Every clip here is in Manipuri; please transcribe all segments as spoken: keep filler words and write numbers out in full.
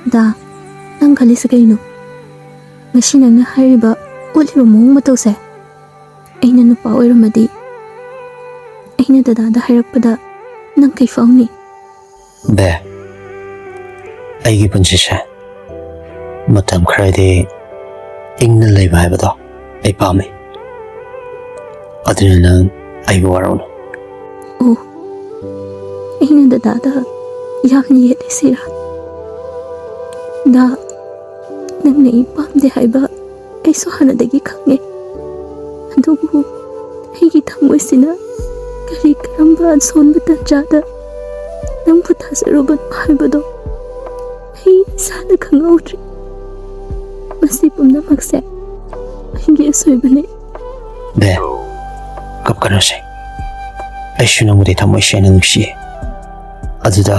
ꯗꯥ, ꯅꯪ ꯈꯜꯂꯤꯁꯦ ꯀꯩꯅꯣ? ꯉꯁꯤ ꯅꯪꯅ ꯍꯥꯏꯔꯤꯕ, ꯎꯠꯂꯤꯕ ꯃꯑꯣꯡ ꯃꯇꯧꯁꯦ, ꯑꯩꯅ ꯅꯨꯄꯥ ꯑꯣꯏꯔꯝꯃꯗꯤ, ꯑꯩꯅ ꯗꯗꯥꯗ ꯍꯥꯏꯔꯛꯄꯗ ꯅꯪ ꯀꯩ ꯐꯥꯎꯅꯤ? ꯕꯦ, ꯑꯩꯒꯤ ꯄꯨꯟꯁꯤꯁꯦ ꯃꯇꯝ ꯈꯔꯗꯤ ꯏꯪꯅ ꯂꯩꯕ ꯍꯥꯏꯕꯗꯣ ꯑꯩ ꯄꯥꯝꯃꯤ꯫ ꯑꯗꯨꯅ ꯅꯪ ꯑꯩꯕꯨ ꯋꯥꯔꯧꯅꯨ꯫ ꯑꯣ, ꯑꯩꯅ ꯗꯗꯥꯗ ꯌꯥꯝꯅ ꯌꯦꯠꯂꯤꯁꯤꯔꯥ? ꯗꯥ, ꯅꯪꯅ ꯑꯩ ꯄꯥꯝꯗꯦ ꯍꯥꯏꯕ ꯑꯩꯁꯨ ꯍꯥꯟꯅꯗꯒꯤ ꯈꯪꯉꯦ꯫ ꯑꯗꯨꯕꯨ ꯑꯩꯒꯤ ꯊꯃꯣꯏꯁꯤꯅ ꯀꯔꯤ ꯀꯔꯝꯕ ꯑꯁꯣꯟꯕ ꯇꯟꯖꯥꯗ ꯅꯪꯕꯨ ꯊꯥꯖꯔꯨꯕꯅꯣ ꯍꯥꯏꯕꯗꯣ ꯑꯩ ꯏꯁꯥꯅ ꯈꯪꯍꯧꯗ꯭ꯔꯦ꯫ ꯃꯁꯤ ꯄꯨꯝꯅꯃꯛꯁꯦ ꯑꯩꯒꯤ ꯑꯁꯣꯏꯕꯅꯤ꯫ ꯕꯦ, ꯀꯞꯀꯅꯨꯁꯦ꯫ ꯑꯩꯁꯨ ꯅꯪꯕꯨꯗꯤ ꯊꯃꯣꯏ ꯁꯦꯡꯅ ꯅꯨꯡꯁꯤꯌꯦ꯫ ꯑꯗꯨꯗ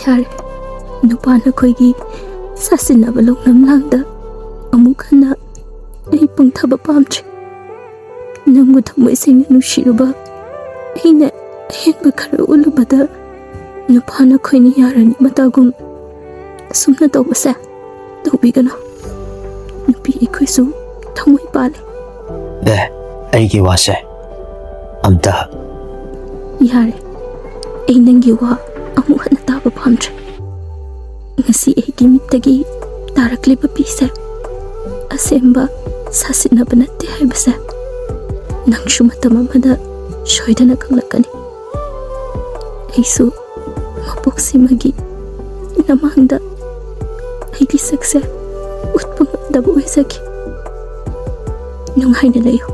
ꯌꯥꯔꯦ, ꯅꯨꯄꯥ ꯅꯈꯣꯏꯒꯤ ꯁꯥꯁꯤꯟꯅꯕ ꯂꯧꯅꯝ ꯂꯥꯡꯗ ꯑꯃꯨꯛ ꯍꯟꯅ ꯑꯩ ꯄꯨꯡꯊꯕ ꯄꯥꯝꯗ꯭ꯔꯦ꯫ ꯅꯪꯕꯨ ꯊꯃꯣꯏ ꯁꯦꯡꯅ ꯅꯨꯡꯁꯤꯔꯨꯕ ꯑꯩꯅ ꯑꯍꯦꯟꯕ ꯈꯔ ꯎꯠꯂꯨꯕꯗ ꯅꯨꯄꯥ ꯅꯈꯣꯏꯅ ꯌꯥꯔꯅꯤ ꯃꯇꯥꯒꯨꯝ ꯑꯁꯨꯝꯅ ꯇꯧꯕꯁꯦ ꯇꯧꯕꯤꯒꯅꯨ꯫ ꯅꯨꯄꯤ ꯑꯩꯈꯣꯏꯁꯨ ꯊꯃꯣꯏ ꯄꯥꯜꯂꯦ꯫ ꯕꯦ, ꯑꯩꯒꯤ ꯋꯥꯁꯦ ꯑꯝꯇ꯫ ꯌꯥꯔꯦ, ꯑꯩ ꯅꯪꯒꯤ ꯋꯥ ꯑꯃꯨꯛ ꯍꯟꯅ ꯇꯥꯕ ꯄꯥꯝꯗ꯭ꯔꯦ꯫ ꯉꯁꯤ ꯑꯩꯒꯤ ꯃꯤꯠꯇꯒꯤ ꯇꯥꯔꯛꯂꯤꯕ ꯄꯤꯁꯦ ꯑꯁꯦꯡꯕ ꯁꯥꯁꯤꯟꯅꯕ ꯅꯠꯇꯦ ꯍꯥꯏꯕꯁꯦ ꯅꯪꯁꯨ ꯃꯇꯝ ꯑꯃꯗ ꯁꯣꯏꯗꯅ ꯈꯪꯂꯛꯀꯅꯤ꯫ ꯑꯩꯁꯨ ꯃꯄꯣꯛꯁꯤꯃꯒꯤ ꯅꯃꯥꯡꯗ ꯑꯩꯒꯤ ꯁꯛꯁꯦ ꯎꯠꯄ ꯉꯝꯗꯕ ꯑꯣꯏꯖꯈꯤ꯫ ꯅꯨꯡꯉꯥꯏꯅ ꯂꯩꯌꯨ꯫